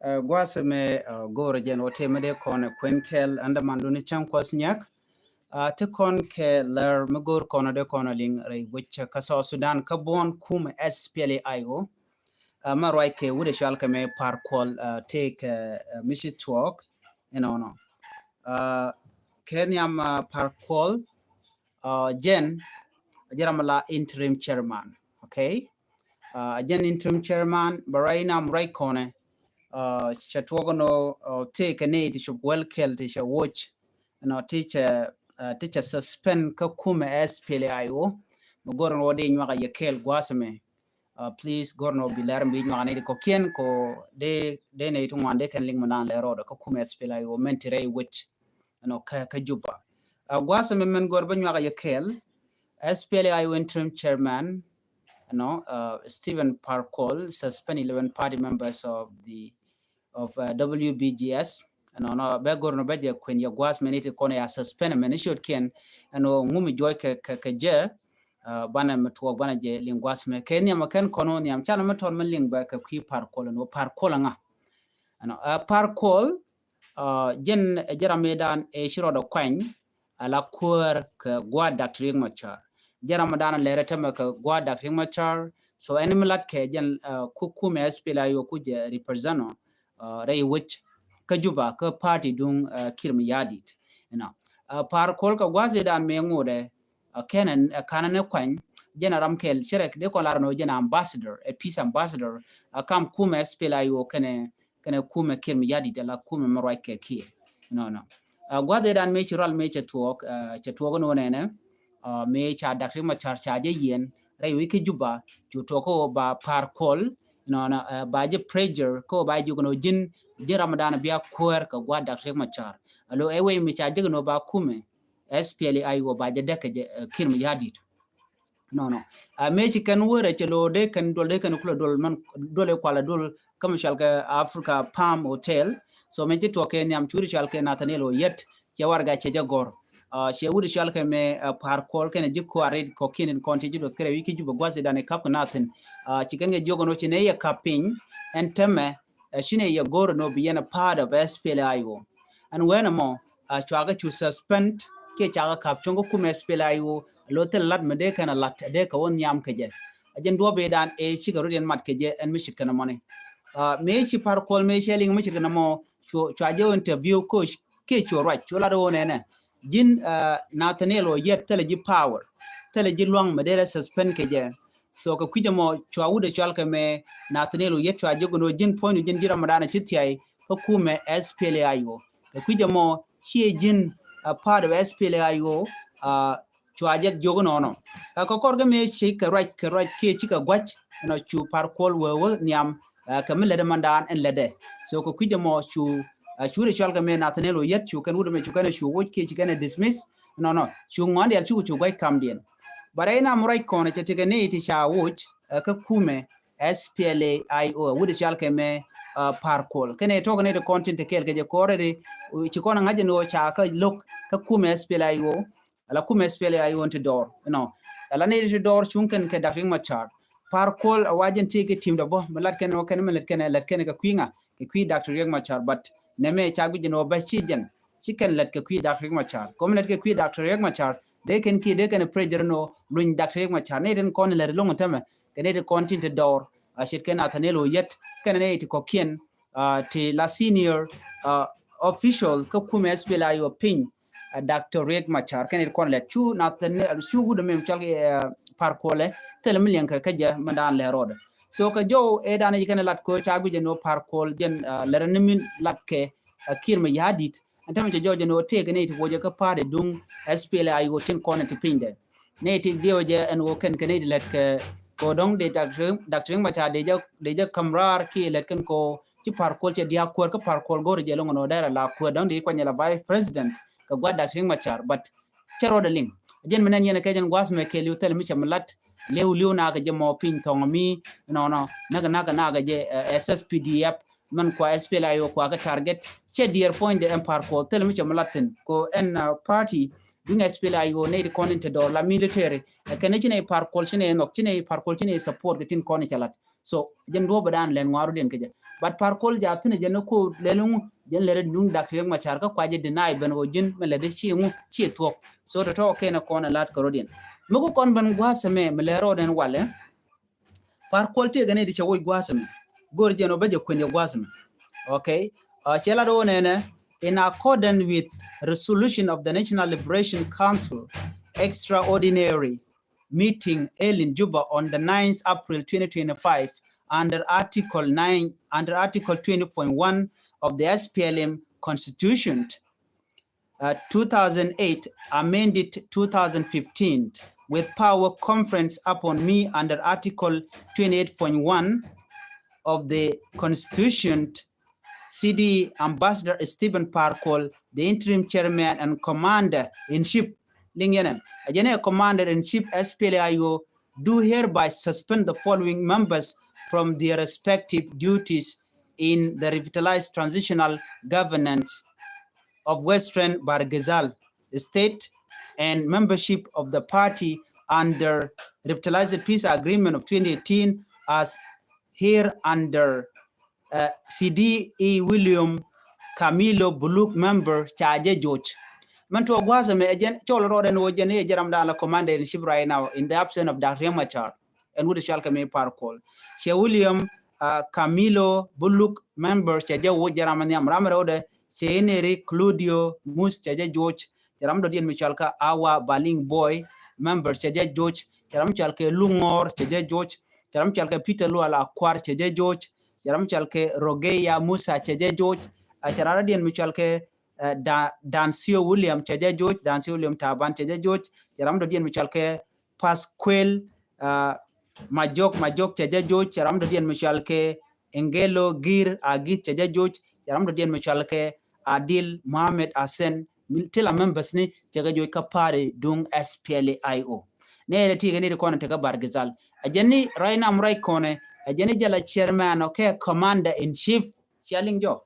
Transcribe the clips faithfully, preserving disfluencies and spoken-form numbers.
Gua̱a̱th ɛmɛ go̱o̱rä jɛn wä tëë mi dee kɔn ɛ kuɛn kɛl andɛ mandun cäŋ kuɔth nyak. Ti kɔn kɛ lär mi go̱o̱r kɔn dee kɔn liŋ rɛy wec kä South Sudan kä buɔ̱n kum S P L A I O. Mɛ ruac kɛ wut ɛ cual kɛ mɛ Par Kuol tëë kɛ mi ci tuɔɔk inɔnɔ. Kɛ nhiam Par Kuol jɛn jɛ ram la interim chairman. Okay. A jɛn interim chairman bɛ ruac nam ruac kɔnɛ. Cɛ tuɔk nɔ tëë kɛ ni ti cop wel kɛl ti cɛ woc. Nɔ ti cɛ ti cɛ suspend kä kumɛ S P L A I O. Mɛ go̱r nɔ wä di nyuak a yɛ kɛl gua̱a̱th ɛmɛ. Please go̱r nɔ bi lɛr mi nyuak ni di kɔkiɛn kɔ de de ni ti ŋuan de kɛn liŋ mi nan lɛr rɔɔdɛ kä kumɛ S P L A I O mɛn ti rɛy wec. Ɛnɔ kä kä Juba. Gua̱a̱th ɛmɛ mɛn go̱r bä nyuak a yɛ kɛl. S P L A I O interim chairman, you know, Stephen Par Kuol suspend eleven party members of the of W B G S. Ɛnɔ nɔ bɛ go̱r nɔ bɛ jɛ kuɛn yɛ gua̱a̱th mɛn iti kɔn ya suspend mɛn ni ciötkiɛn. Ɛnɔ ŋumi juɔc kɛ kɛ jɛ. Banɛ mi tuɔɔk banɛ jɛ liŋ gua̱a̱th mɛ kɛ nhiam kɛn kɔn wä nhiam canɛ mi tɔl mi liŋ bɛ kɛ kui̱ Par Kuol ɛnɔ Par Kuol ɛŋa. Ɛnɔ Par Kuol jɛn ɛ jɛ ram mi dan ɛ ci rɔɔdɛ kuany. Ala kuäär kɛ gua̱a̱th Doctor Riek Machar. Jɛ ram mi dan lɛrɛ tämɛ kɛ gua̱a̱th Doctor Riek Machar. So ɛn mi lat kɛ jɛn ku kumɛ S P L A I O ku jɛ represent rɛy wec kä Juba kä party duŋ Kiir Mayardit. Inɔ Par Kuol kɛ gua̱a̱th idan mi ŋuudɛ kɛn ɛ kanɛ ni kuany. Jɛn ram kɛl cɛ rɛk di kɔn lar nɔ jɛn ambassador ɛ peace ambassador. Kam kumɛ S P L A I O kɛnɛ kɛnɛ kumɛ Kiir Mayardit ala kumɛ mi ruac kɛ Kiir. Nɔ nɔ gua̱a̱th idan mi ci rual mi cɛ tuɔɔk cɛ tuɔɔk nɔ nɛnɛ. Mi ca Doctor Riek Machar ca jɛ yiɛn rɛy wi̱i̱ kä Juba cu tuɔɔk kä ba Par Kuol. Nɔ nɔ ba jɛ pressure kä ba jɛ nɔ ji̱n ji̱n ram dan bia kuäär kɛ gua̱a̱th Doctor Riek Machar. Alo ɛ wec mi ca jɛ nɔ ba kumɛ S P L A I O ba jɛ däk kɛ jɛ Kiir Mayardit. Nɔ nɔ a mëë ci kɛn wä rɛc cɛ lo̱o̱ dee kɛn duɔl dee kɛn kulɛ duɔl mɛn duɔl ɛ kualɛ duɔl kä mi cual kɛ Africa Palm Hotel. So mɛn ci tuɔk kɛ nhiam cuuri cual kɛ Nathaniel Oyet cɛ warɛga cɛ jɛ gɔr. Cɛ wut cual kɛ mɛ Par Kuol kɛn ji̱ kuarit kɔkiɛn in kɔn ti ji̱ duɔth kɛ rɛw i̱ ki Juba gua̱th idan i̱ kap kɛ Nathan. Ci kɛn kɛ jiök ɛn wä ci nɛ yɛ kap piny ɛn tämɛ ɛ ci nɛ yɛ go̱o̱r ɛn wä bi yɛn a part of S P L A I O. Ɛn wɛn ɛmɔ a cuakɛ cu suspend kiɛ cakɛ kap cuŋ kä kumɛ S P L A I O. Lo thil lat mi dee kɛn a lat dee kɛ wä nhiam kɛ jɛ. A jɛn duɔ̱p idan ëë cikɛ rut yɛn mat kɛ jɛ ɛn mi cit kɛn ɛmɔni. Mi ci Par Kuol mi cɛ liŋ mi cit kɛn ɛmɔ cua jɛ wä interview coach kiɛ cu ruac cu lat wä nɛnɛ. Ji̱n Nathaniel Oyet thilɛ ji̱ power thilɛ ji̱ luaŋ mi dee rɛ suspend kɛ jɛ. So kɛ kui̱c ɛmɔ cua wut ɛ cual kɛ mɛ Nathaniel Oyet cua jiök ɛn wä ji̱n puɔ̱nydu ji̱n ji̱ Ramadan ci thiay kä kumɛ S P L A I O. Kɛ kui̱c ɛmɔ ciɛ ji̱n a part of S P L A I O. Cua jɛ jiök ɛnɔnɔ. Ɛ kɛ kɔr kä mëë ci kɛ ruac kɛ ruac kiɛ ci kɛ gua̱c ɛnɔ cu Par Kuol wee wee nhiam. Kɛ mi lätdɛ mandan ɛn lätdɛ. So kɛ kui̱c ɛmɔ cu cu rɛ cual kɛ mëë Nathaniel Oyet cu kɛn wut ɛmɛ cu kɛn ɛ cu woc kiɛ ci kɛn ɛ dismiss. Nɔnɔ cu ŋuan dial cu cu gua̱c kamdiɛn. But rɛy nam ruac kɔn cɛ tekɛ ni ti ca woc kä kumɛ S P L A I O wut ɛ cual kɛ mëë Par Kuol kɛn ɛ tɔk ni ti kɔn tin te kɛɛl kɛ jɛ kɔrɛ di. Ci kɔn ɛ ŋa̱c ɛn ɣöö ca kä lo̱k kä kumɛ S P L A I O. Ala kumɛ S P L A I O ti dɔɔr inɔ. Ala ni ti dɔɔr cuŋ kɛn kɛ Doctor Riek Machar. Par Kuol a wacin ti kɛ tim dɔ bɔ mi lat kɛn wä kɛn mi lat kɛn lat kɛn kɛ kui̱ ŋa kɛ kui̱ Doctor Riek Machar. But nɛ mɛ ca guic jɛn wä bɛ ci jɛn ci kɛn lat kɛ kui̱ Doctor Riek Machar. Kɔ mi lat kɛ kui̱ Doctor Riek Machar dee kɛn kiɛ dee kɛn pressure nɔ luny Doctor Riek Machar ni tin kɔn lat loŋ tämɛ kɛ ni ti kɔn tin ti dɔɔr. A cit kɛn Nathaniel Oyet kɛn ni ti kɔkiɛn ti la senior official kä kumɛ S P L A I O piny. Doctor Riek Machar kɛn it kɔn lɛ cu Nathaniel cu wut mi cɔl kɛ Par Kuol ɛ thil mi liɛŋ kɛ kä jɛ mi daan lɛ rɔɔdɛ. So kɛ jɔw ɛ daan yi kɛn lat ko ca guic jɛ ni wä Par Kuol jɛn lɛrɛ ni mi lat kɛ Kiir Mayardit. Ɛn tämɛ cɛ jɔw jɛ ni wä tëëk ni ti wä jɛ kä party duŋ S P L A I O tin kɔn ti piny dɛ. Ni ti diɛw jɛ ɛn wä kɛn kɛ ni ti lɛt kɛ ko dɔŋ de Doctor Riek Machar de jɛ de jɛ kam raar ki lɛt kɛn ko ci Par Kuol cɛ diaak kuäär kä Par Kuol go̱o̱r jɛ loŋ nɔ dɛr a la kuäär dɔ̱ŋ di kuany la vice president kɛ gua̱a̱th Doctor Riek Machar. But cɛ rɔɔdɛ liŋ jɛn mi nɛn yɛn kɛ jɛn gua̱a̱th mɛ kɛ li̱w thɛl mi cɛ mi lat li̱w li̱w nakä jɛ mɔ piny thɔŋ mi nɔnɔ näk näk näk jɛ S S P D F mɛn kua S P L A I O kua kɛ target. Cɛ diɛɛr puɔ̱nydɛ ɛn Par Kuol thɛl mi cɛ mi lat thin ko ɛn party duŋ S P L A I O nɛy ti kɔn in te dɔɔr la military. Kɛn ci nɛy Par Kuol ci nɛy nhɔk ci nɛy Par Kuol ci nɛy support kɛ tin kɔn in cɛ lat. So jɛn duɔ̱ɔ̱p dan lɛn ŋuaru den kɛ jɛ. But Par Kuol jɛ a thi̱n ɛ jɛn ni ko lɛl ŋu jɛn lɛ rɛ nuŋ Doctor Riek Machar kä kua jɛ deny ben ɣöö ji̱n mɛ lɛ dee ci ŋu ci thuɔ̱k. So tɔ̱tɔ̱ kɛn ɛ kɔn ɛ lat kɛ rɔ̱diɛn. Mi ku kɔn ben gua̱a̱th ɛmɛ mi lɛ rɔɔdɛn walɛ. Par Kuol tëëkɛ ni di cɛ woc gua̱a̱th ɛmɛ. Go̱r jɛn ɔ bä jɛ kuën jɛ gua̱a̱th ɛmɛ. Okay. Uh, cɛ lat ɣöö nɛnɛ, in accordance with resolution of the National Liberation Council extraordinary meeting held in Juba on the ninth April twenty twenty-five under Article nine, under Article twenty point one of the S P L M Constitution, uh, two thousand eight, amended two thousand fifteen, with power conference upon me under Article twenty-eight point one of the Constitution, C D Ambassador Stephen Par Kuol, the interim chairman and commander in chief. Liŋ yɛnɛ, a jɛn ɛ commander in chief S P L A I O, do hereby suspend the following members from their respective duties in the revitalized transitional governance of Western Bahr el Ghazal state and membership of the party under revitalized peace agreement of twenty eighteen as here under, uh, C D E William Camilo Buluk member ca jɛ joc. Mɛn tuɔ gua̱a̱th ɛmɛ ɛ jɛn cɔl rɔɔdɛn wä jɛn i̱ ɛ jɛ ramdan la commander in chief right now in the absence of Doctor Riek Machar. Ɛn wut ɛ cɔal kɛ mi Par Kuol. Cɛ William, uh, Camilo Buluk member cɛ jɛ wä jɛ ram nhiam ram rɛwdɛ cɛ Henry Claudio Mus cɛ jɛ joc. Cɛ ram dɔ̱diɛn mi cɔal kɛ Awa Baling Boy member cɛ jɛ joc. Cɛ ram cɔal kɛ Luŋɔr cɛ jɛ joc. Cɛ ram cɔal kɛ Peter Lual Akuar cɛ jɛ joc. Cɛ ram cɔal kɛ Rogeya Musa cɛ jɛ joc. A cɛ ram dɔ̱diɛn mi cɔal kɛ, eh, Da-, Dancio William cɛ jɛ joc. Dancio William Taban cɛ jɛ joc. Cɛ ram dɔ̱diɛn mi cɔal kɛ Pasquale, uh, Majok, Majok cɛ jɛ joc. Cɛ ram dɔ̱diɛn mi cɔal kɛ Engelo Gir Agith cɛ jɛ joc. Cɛ ram dɔ̱diɛn mi cɔal kɛ Adil Mohamed Hassan. Ti la members ni cɛ kɛ joc kä party duŋ S P L A I O. Nɛ rɛ ti kɛ ni ri kɔn te kä Bahr el Ghazal. A jɛn ni right now right kɔnɛ. A jɛn ni jɛ la chairman ɔ kɛ commander in chief. Cia liŋ jɔ.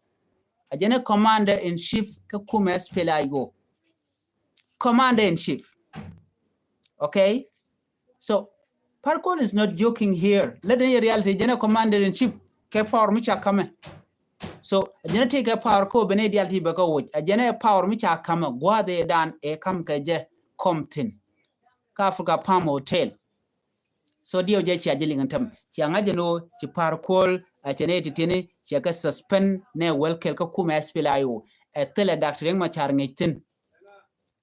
A jɛn ni commander in chief kä kumɛ S P L A I O. Commander in chief. Okay? So Par Kuol is not joking here. Lɛ den yɛ reality, jɛn ɛ commander in chief kɛ power mi ca kamɛ. So jɛn ɛ ti kɛ power ko ben ɛ dial ti bɛ kɛ woc. A jɛn ɛ power mi ca kamɛ gua̱a̱th ɛ dan ɛ kam kɛ jɛ kɔm thin. Kä Africa Palm Hotel. So diɛw jɛ cia jɛ liŋ täm. Cia ŋa̱c jɛ ni ɣöö ci Par Kuol, a cɛ nɛ ti tiɛni cia kɛ suspend nɛ wɛl kɛl kä kumɛ S P L A I O. Ɛ thilɛ Doctor Riek Machar ŋi̱c thi̱n.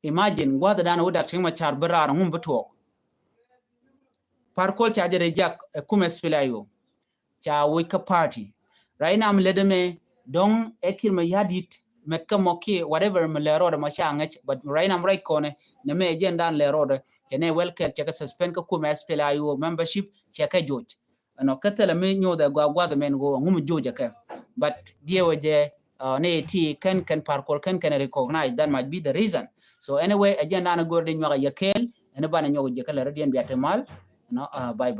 Imagine gua̱th dan wä Doctor Riek Machar bi raar ŋum bi tuɔɔk. Par Kuol ca jɛ reject ɛ kumɛ S P L A I O. Ca woc kä party. Right now mi lät ɛmɛ dɔ̱ŋ ɛ Kiir Mayardit mɛt kä mɔ kiɛ whatever mi lɛ rɔɔdɛ mɔ ca ŋäc, but right now right kɔnɛ nɛ mɛ ɛ jɛn dan lɛ rɔɔdɛ cɛ nɛ wɛl kɛl cɛ kɛ suspend kä kumɛ S P L A I O membership cɛ kɛ joc. Ɛnɔ kä thilɛ mi nyothɛ gua gua̱th mɛn ɣöö ŋum joc ɛ kɛ. But diɛwɛ jɛ, uh, ni ti kɛn kɛn Par Kuol kɛn kɛn recognize, that might be the reason. So anyway, ɛ jɛn dan go̱r di nyuak ɛ yɛ kɛɛl ɛn banɛ nyuak ɛ jɛ kɛ lɛ rɔ diɛn bia te mal. Ɛnɔ, uh, bye bye.